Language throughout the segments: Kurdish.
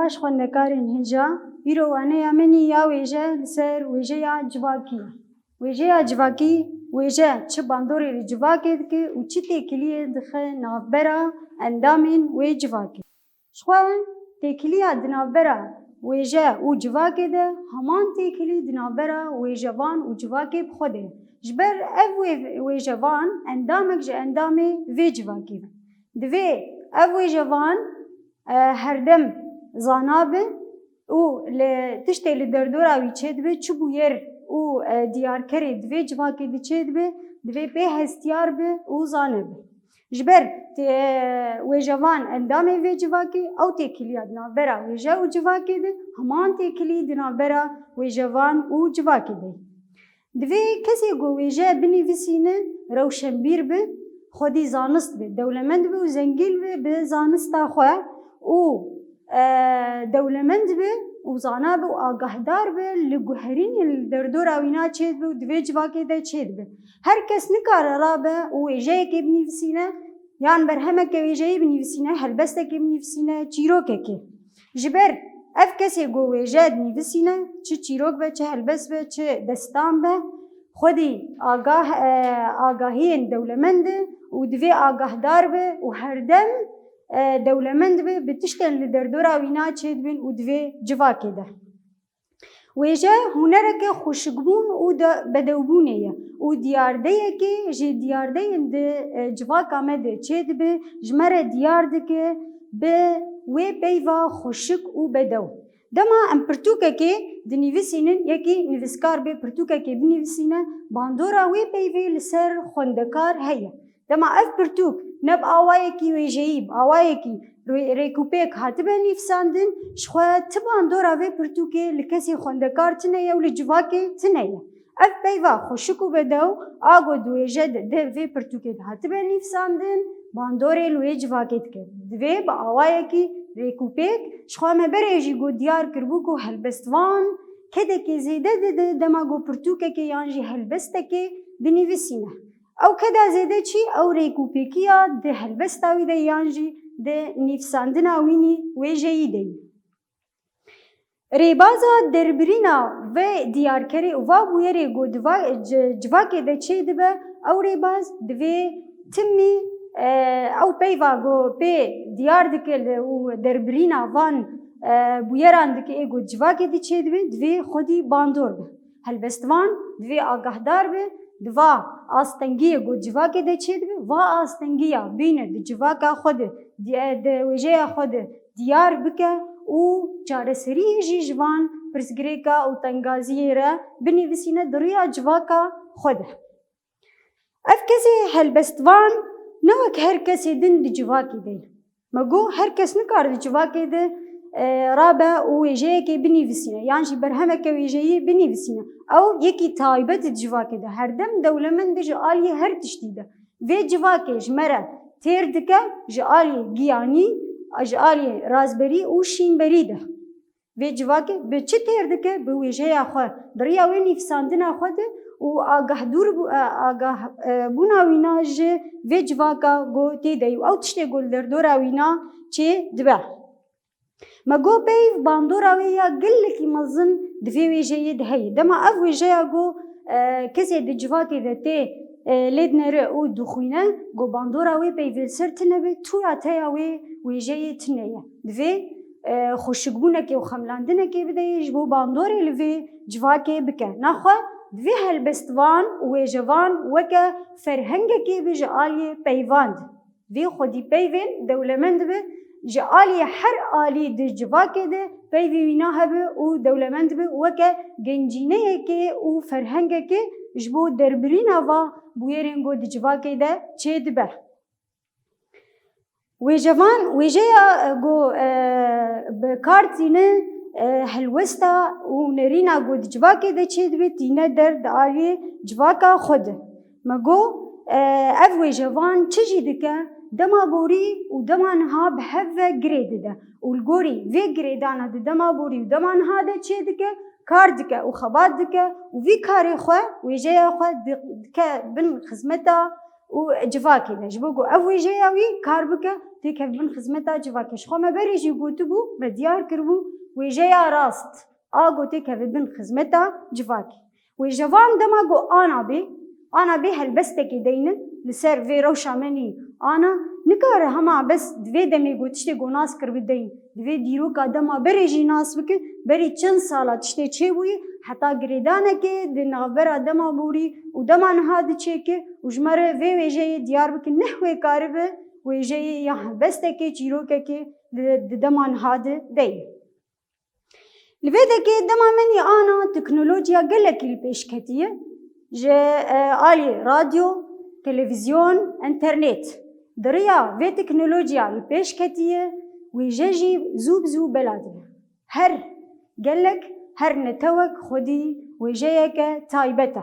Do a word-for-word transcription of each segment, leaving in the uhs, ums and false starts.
Baş xwendekarên hêja, îro waneya min î ya wêje li ser wêjeya civakî ye. Wêjeya civakî, wêje çi bandorê li civakê dike û çi têkiliyê dixe navbera endamên wê civakê. Ji xwe têkiliya di navbera wêje û civakê de heman têkilî di navbera wêjevan û civakê bi xwe de ye. Ji ber ev wê-, wêjevan endamek ji endamê vê civakê be. Divê ev wêjevan, e, herdem zana be û li tiştê li derdora wî çêdibe, çi bûyer û, e, diyarkerê di vê civakê de çêdibe, divê pê hestiyar be û zane be. Ji ber tê-, wêjevan endamê vê civakê, ew têkiliya di navbera wêje û civakê de, heman têkilî di navbera wêjevan û civakê de ye. Divê kesê ku wêje binivîsîne rewşenbîr be, xwedî zanist be, dewlemend be û zengîn be bi zanista xwe û, e, dewlemend be û zana be û agahdar be li guherînên li derdora wîna çêdibe û di vê civakê de çêdibe. Her kes nikare rabe û wêjeyekê binivîsîne, yan berhemeke wêjeyî binivîsîne, helbestekê binivîsîne, çîrokekê. Ji ber ev kesê ku wêje dinivîsîne, çi çîrok be, çi helbest be, çi destan be, xwedî agah, e, agahiyên dewlemend e û divê agahdar be û herdem, e, dewlemend be bi tiştên li derdora wîna çêdibin û divê civakê de. Wêje hunereke xweşikbûn û de-, bedewbûnê ye û diyardeyekê ji diyardeyên di, e, civaka me de çêdibe, ji me re diyar dike bi wê peyva xweşik û bedew. Dema em pirtûkekê dinivîsînin, yekî nivîskar bê pirtûkekê binivîsîne, bandora wê peyvê li ser xwendekar heye. Dema ev pirtûk ne bi awayekî wêjeyî, bi awayekî rê-, rêkûpêk hatibe nivîsandin, ji xwe ti bandora vê pirtûkê li kesê xwendekar tune ye û li civakê tune ye. Ev peyva xweşik û bedew a ku di wêje de, de vê pirtûkê de hatibe nivîsandin, bandorê li wê civakê dike. Divê bi awayekî rêkûpêk ji xwe me berê jî ku diyar kiribû ku helbestvan kedekê zêde dide dema ku pirtûkekê yan jî helbestekê dinivîsîne. Ew keda zêde çi? Ew rêkûpêkiya di helbesta wî de yan jî di nivîsandina wînî wêjeyî de ye. Rêbaza derbirîna vê diyarkerê û va bûyerê ku di va-, ci-, civakê de çêdibe, ew rêbaz divê timî, e, ew peyva ku pê diyar dike li û derbirîna van, e, bûyeran dike ê ku civakê de çêdibe, divê xwedî bandor be. Helbestvan divê agahdar be, di va astengiyê ku civakê de çêdibe, va astengiya bîne di civaka xwe de, di, di wêjeya xwe de diyar bike û çareseriyê jî ji van pirsgirêka û tengaziyê re binivîsîne di riya civaka xwe de. Ev kesê helbestvan ne wek her kesê din di civakê de ye. Me got, her kes nikare di civakê de, e, rabe û wêjeyekê binivîsîne, yan jî berhemeke wêjeyî binivîsîne. Ew yekî taybet e di civakê de, herdem dewlemend e ji aliyê her tiştî de. Vê civakê ji me re têr dike ji aliyê giyanî, ji aliyê razberî û şînberî de. Vê civakê bi çi têr dike? Bi wêjeya xwe, bi riya wê nivîsandina xwe de û agahdûr bû-, e, agah, e, bûna wîna ji vê civaka ku tê de ye û ew tiştê ku li derdora wîna çê dibe. Me got peyv bandora wê ya gelekî mezin di vê wêjeyê de heye. Dema ev wêjeya ku, e, kesê di civakê de tê, e, lê dinere û dixwîne, got bandora wê peyvê li ser tune be, tûya te ya wê wêjeyê tune ye. Divê, e, xweşikbûnekê û xemlandinekê bideyê ji bo bandorê li vê civakê bike. Naxwe divê helbestvan û wêjevan weke ferhengekê be ji aliyê peyvan de. Vê xwedî peyvên dewlemend be, ji aliyê her alî di civakê de peyvê wîna hebe û dewlemend be, weke gencîneyekê û ferhengekê ji bo derbirîna va bûyerên ku di civakê de çêdibe. Wêjevan, wêjeya, e, ku, e, bi kar tîne, e, helwesta û nerîna ku di civakê de çêdibe, tîne der di aliyê civaka xwe de. Me got, e, ev wêjevan çi jî dike, dema borî û dema niha bi hev ve girê dide û li gorî vê girêdana di dema borî û dema niha de çêdike, kar dike û xebat dike û vî karê xwe, wêjeya xwe di-, dike bin xizmeta û civakê de. Ji bo ku ev wêjeya wî kar bike, têkeve bin xizmeta civakê. Ji xwe me berê jî gotibû, me diyar kiribû, wêjeya rast a ku têkeve bin xizmeta civakê. Wêjevan dema ku ana bê, ana bê helbestekê deynin, li ser vê rewşa me nî ana, nikare hema bes di vê demê ku tiştê ku nas kiribî deyin. Divê dîroka dema berê jî nas bikin, berî çend sala tiştê çêbûyî, heta girêdanekê di navbera dema borî û dema niha diçêke û ji me re vê wêjeyê diyar bikin, neh wê karibe wêjeyê ya helbestekê, çîrokekê di, di dema niha de deyê. Li vê dekê dema me nî ana teknolojiya gelekî li pêş ketiye, ji, e, alî radyo, televîzyon, enternet. Di riya vê teknolojiya li pêş ketiye, wêje jî zû bi zû bela dibe. Her gelek, her netewek xwedî wêjeyeke taybet e.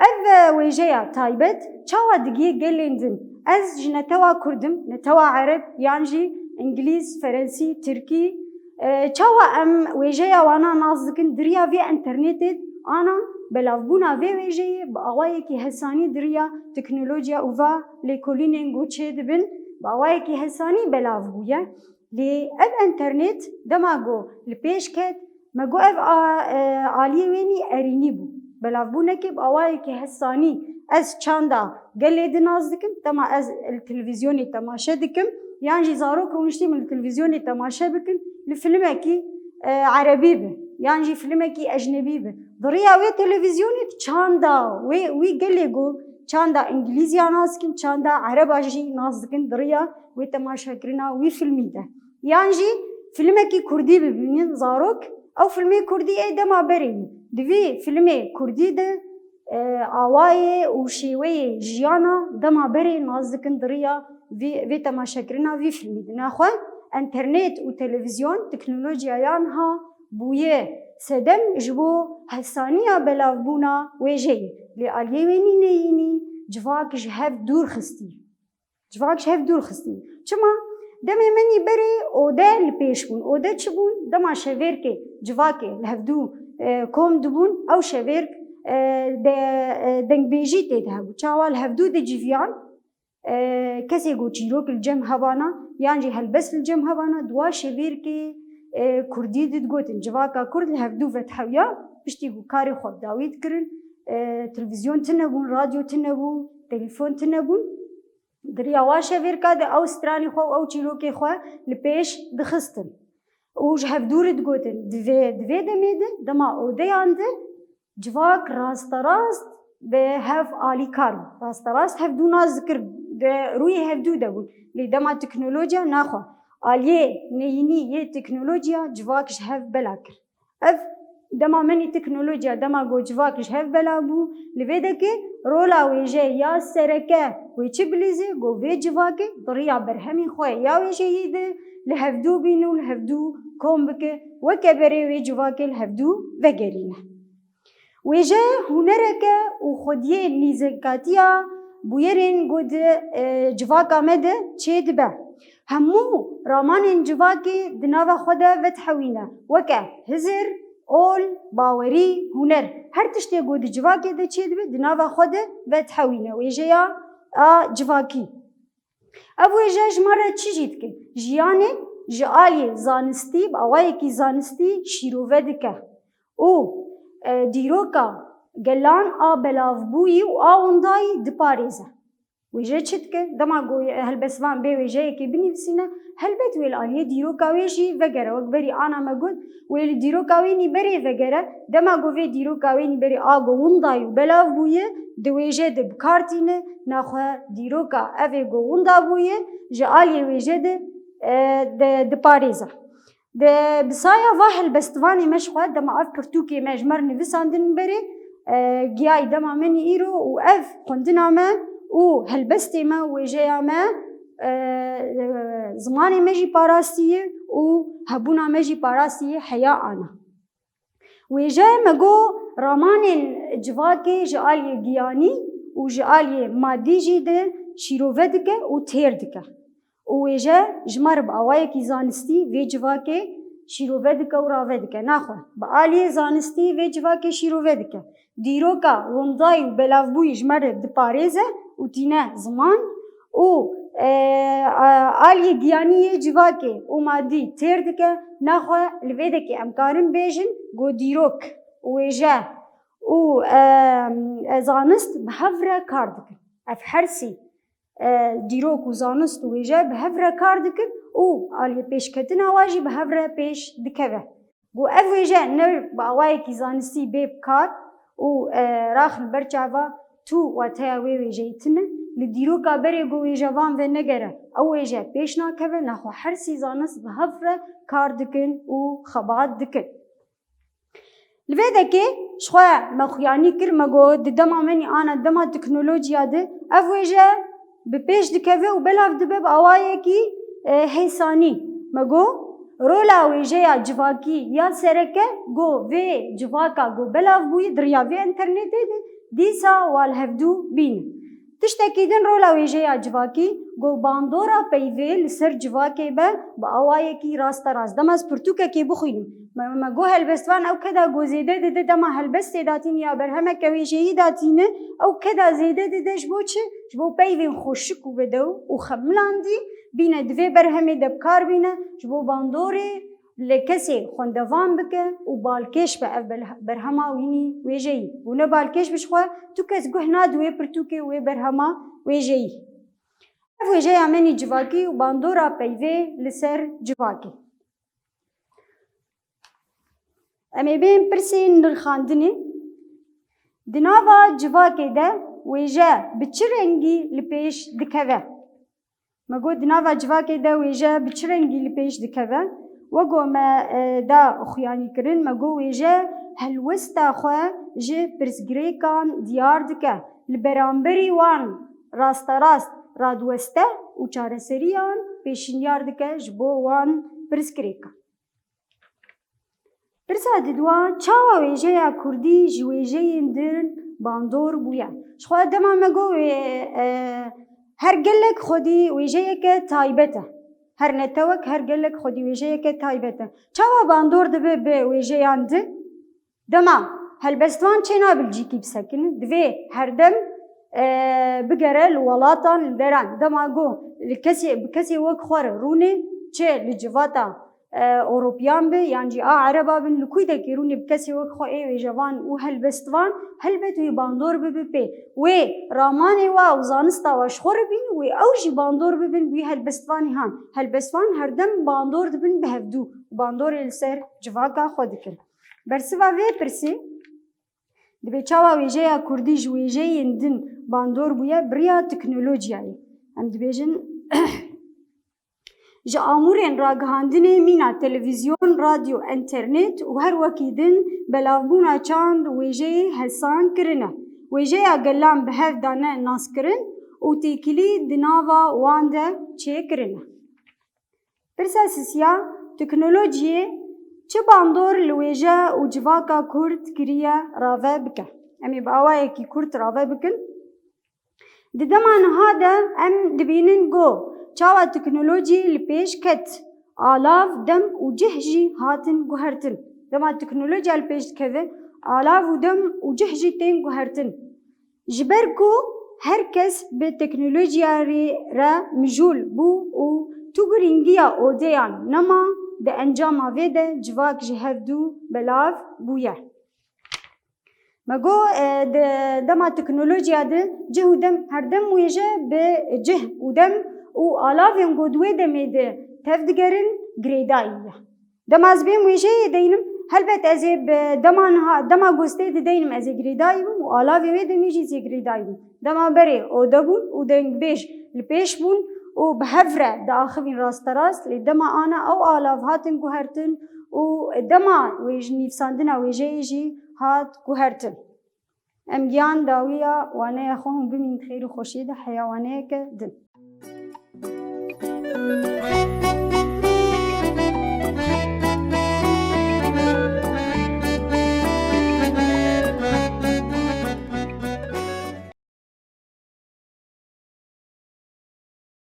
Ev, e, wêjeya taybet çawa digihê gelên din? Ez ji netewa Kurd im, netewa Ereb, yan jî Îngilîz, Ferensî, Tirkî. E, çawa em wêjeya wana nas dikin? Di riya vê enternetê ana belavbûna vê wêjeyê bi awayekî hesanî di riya teknolojiya û va lêkolînên ku çêdibin, bi awayekî hesanî belav bûye. Lê ev enternet dema ku li pêş ket, me got ev a, e, aliyê wê nî erînî bû. Belavbûnekê bi awayekî hesanî ez çanda gelê di nas dikim, dema ez li televîzyonê temaşe dikim, yan jî zarok rûniştî min li televîzyonê temaşe bikin, li filmekî, e, erebî bi, yan jî filmekî ecnebî bi. Di riya wê televîzyonê çanda wê, wî gelê ku çanda îngilîziya nas dikin, çanda ereba jî nas dikin, di riya wê temaşekirina wî filmî de. Yan jî filmekî kurdî bibînin zarok, ew filmê kurdî ê dema berê ye. Di vî filmê kurdî de, e, awayê û şêweyê jiyana dema berê nas dikin di riya vî, vê temaşekirina vî filmî de. Naxwe enternet û televîzyon teknolojiya ya niha bûye sedem ji bo hesaniya belavbûna wêjeyê. Lê aliyê wê nî neyînî civak ji hev dûr xistî. Civak ji hev dûr xistî. Çima? Demê me nî berê ode li pêş bûn. Ode çi bûn? Dema şevêrkê civakê li hevdû, e, kom dibûn, ew şevêrk, e, de, e, dengbêjî tê de hebû. Çawa li hevdû diciviyan, e, kesê ku çîrok li cem hebana, yan jî helbest li cem hebana, di wa şevêrkê, e, kurdî didigotin. Civaka kurd li hevdû vethewiya, piştî ku karê xwe bi dawî dikirin, e, televîzyon tune bûn, radyo tune bû, telefon tune bûn. Di riya wa şevêrka de ew stranî xwe û ew çîrokê xwe li pêş dixistin û ji hevdû re digotin. Di vê, di vê demê de, dema odeyan de civak rasterast bi hev alîkar bû. Rasterast hevdû nas dikir, di rûyê hevdû de bûn. Lê dema teknolojiya naxwe, aliyê neyînî yê teknolojiya civak ji hev bela kir. Ev dema me nî teknolojiya, dema ku civak ji hev bela bû, li vê dekê rola wêje ya sereke wê çi bilîzê, ku vê civakê bi riya berhemên xwe ya wêjeyî de li hevdû bîn û li hevdû kom bike, weke berê wê civakê li hevdû vegerîne. Wêje hunereke û xwediyê nîzikatiya bûyerên ku di, e, civaka me de çêdibe. Hemû ramanên civakê di nava xwe de vedihewîne, weke hizir, ol, bawerî, huner. Her tiştê ku di civakê de çêdibe, di nava xwe de vedihewîne. Wêjeya a civakî. Ev wêje ji me re çi jî dike? Jiyanê ji aliyê zanistî, bi awayekî zanistî şîrove dike û, e, dîroka gelan a belavbûyî û a windayî diparêze. Wêje çi dike? Dema ku helbestvan bê wêjeyekê binivîsîne, helbet wê li aliyê dîroka wê jî vegere. Wek berî ana me got, wê li dîroka wê nî berê vegere. Dema ku vê dîroka wê nî berê a ku windayî û belav bûye, di wêje de bi kar tîne, naxwe dîroka evê ku winda bûye, ji aliyê wêje de, e, de, diparêze. Di, bi saya va helbestvanê me ji xwe, dema ev pirtûkê me ji me re nivîsandin berê, e, giyayî dema me nî îro û ev xwendina me û helbestê me, wêjeya me, e, e, zimanê me jî parastiye û hebûna me jî parastiye heya ana. Wêje me got ramanên civakê ji aliyê giyanî û ji aliyê madî jî de şîrove dike û têr dike. Û wêje ji me re bi awayekî zanistî vê civakê şîrove dike û rave dike. Naxwe, bi aliyê zanistî vê civakê şîrove dike. Dîroka windayî û belavbûyî ji me re diparêze û tîne ziman û e, a-, aliyê giyanî yê civakê û madî têr dike, naxwe li vê dekê em karin bêjin ku dîrok û wêje û, e, e, zanist bi hev re kar dikin. Ev her sî, e, dîrok û zanist û wêje bi hev re kar dikin û aliyê pêşketina wa jî bi hev re pêş dikeve. Ku ev wêje ne bi awayekî zanistî bê bi kar û, e, raxin ber çava tu wateya wê wêjeyî tune. Li dîroka berê ku wêjevan venegere, ew wêje pêş nakeve, naxwe her sî zanist bi hev re kar dikin û xebat dikin. Li vê dekê ji xwe me xuyanî kir, me got di dema me nî ana dema teknolojiya de ev wêje bi pêş dikeve û belav dibe bi awayekî, e, hêsanî. Me got rola wêjeya civakî ya sereke, got vê civaka got belav bûye di riya vê înternetê de, dîsa wa li hevdû bînin. Tiştekî din rola wêjeya civakî, got bandora peyvê li ser civakê be bi awayekî rasterast. Dema ez pirtûkekê bixwînim, me, me got helbestvan ew keda got zêde dide dema helbestê datîne ya berhemeke wêjeyî datîne, ew keda zêde dide ji bo çi? Ji bo peyvên xweşik û bedew û xemilandî bîne di vê berhemê de bi kar bîne, ji bo bandorê li kesê xwendevan bike û balkêş be ev bel-, berhema wînî wêjeyî. Û ne balkêş bi ji xwe, tu kes guh nadi wê pirtûkê û wê berhema wêjeyî. Ev wêjeya me nî civakî û bandora peyvê li ser civakê. Em ê bên pirsên nirxandinê. Di nava civakê de wêje bi çi rengî li pêş dikeve? Me got, di nava civakê de wêje bi çi rengî li pêş dikeve? Wek ku me, e, da xuyanî kirin, me got wêje helwesta xwe ji pirsgirêkan diyar dike. Li beramberî wan rasterast radiweste û çareseriyan pêşniyar dike ji bo wan pirsgirêkan. Pirsa didwa, çawa wêjeya kurdî ji wêjeyên din bandor bûye? Ji xwe dema me got wê, e, her gelek xwedî wêjeyeke taybet e. Her netewek, her gelek xwedî wêjeyeke taybet e. Çawa bandor dibe bi wêjeyan din? Dema helbestvan çênabe li cîkî bisekine, divê herdem, e, bigere li welatan li deran. Dema got li kesê, bi kesê wek xwe re rûnê, çi li civata, e, Ewropiyan be yan jî a Ereba bin, li kûdekê rûnê bi kesê wek xwe ê wêjevan û helbestvan, helbet wê bandor bibe pê. Wê ramanê wa û zanista wa ji xwe re bîn, wê ew jî bandor bibin bi wî helbestvanê han. Helbestvan herdem bandor dibin bi hevdû û bandorê li ser civaka xwe dikin. Bersiva vê pirsê, dibê çawa wêjeya kurdî ji wêjeyên din bandor bûye bi riya teknolojiyayê? Em dibêjin, ji amûrên ragihandinê mîna televîzyon, radyo, înternet û her wekî din belavbûna çand wêjeyê hesan kirine. Wêjeya gelan bi hev dane naskirin û têkilî di nava wan de çêkirine. Pirsa sisiya, teknolojiyê çi bandor li wêje û civaka kurd kiriye rave bike? Em ê bi awayekî kurt rave bikin. Di dema niha de em dibînin ku çawa teknolojî li pêş ket, alav, dem û cih jî hatin guhertin. Dema teknolojiya li pêş dikeve, alav û dem û cih jî tên guhertin. Ji ber ku her kes bi teknolojiya rê re mijûl bû û tu girîngiya odeyan nema, di encama vê de civak ji hevdû belav bûye. Me got, e, di dema teknolojiya de cih û dem, her dem wêje bi cih û dem û alavên ku di wê demê de tev digerin girêdayî ye. Dema ez bêm wêjeyê deynim, helbet ez ê bi dema niha, dema gostê dideynim ez ê girêdayî bim û alavê wê demê jî ez ê girêdayî bim. Dema berê ode bûn û dengbêj li pêş bûn û bi hev re diaxivîn rasterast, lê dema ana ew alav hatin guhertin û dema wêj-, nivîsandina wêjeyê jî hat guhertin. Em giyan dawiya waneya xwe hûn bimîn xêr û xweşiyê de heya waneyeke din.